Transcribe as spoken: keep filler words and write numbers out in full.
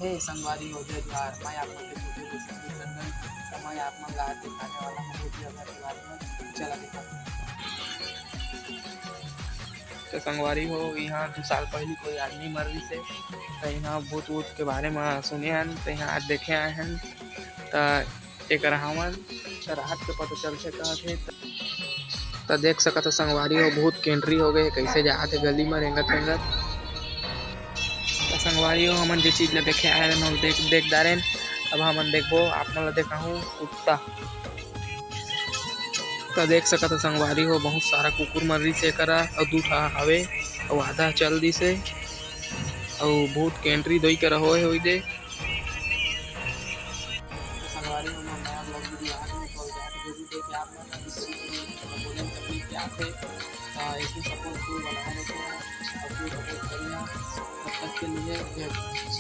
ए संगवारी हो, जय जोहार। मैं आप मन के छोटे से संदीप टंडन। तो मैं आप मन ला आज दिखाने वाला हूँ भूत जगह के बारे में। चला दिखा। तो संगवारी हो, यहाँ दो साल पहले कोई आदमी मर रही से, तो यहाँ भूत वूत के बारे में सुने हन, तो यहाँ आज देखे आए हन। तो एकर हमन रात के पता चलथे कहत हे। त देख सकत हो संगवारी हो, भूत के एंट्री हो गए, कैसे जात हे गली में रेंगत रेंगत। त संगवारी हो, हमन जे चीज ला देखे आए रहन, ओला देख, देख डारेन। अब हमन देखबो, आप मन ला देखाहूँ कुत्ता। त देख सकत हो संगवारी हो, बहुत सारा कुकुर मन रहिस एकरा, अउ दू ठा हवे, अउ आधा चल दिस हे, अउ भूत के एंट्री दोई करा होए होई दे। तो संगवारी हो, मोर नया vlog video आ गए, तो जाके जरूर देखे आप मन, अभी थोड़ी थोड़ी बोले में तकलीफ के आथे, तो ऐसे support जरूर बनाए रखो, और जरूर support करिए। तब तक के लिए जय हिंद।